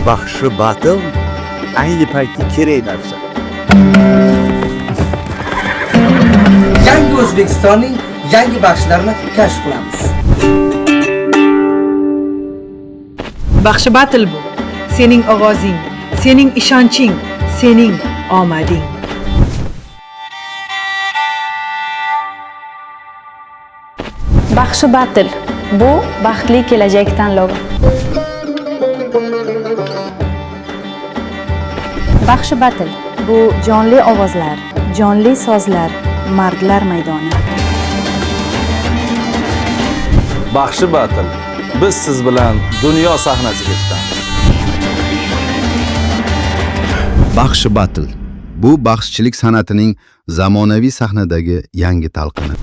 Baxshi battle ayni paytda kerak narsa. Yangi O'zbekistonning yangi baxshilarini kashf qilamiz. Baxshi Battle bu sening ovozing, sening ishonching, sening omading. Baxshi Battle bu baxtli kelajak tanlovi. Baxshi Battle bu jonli ovozlar, jonli sozlar, mardlar maydoni. Baxshi Battle. Biz siz bilan dunyo sahnasiga chiqamiz. Baxshi Battle bu baxshichilik san'atining zamonaviy sahnadagi yangi talqini.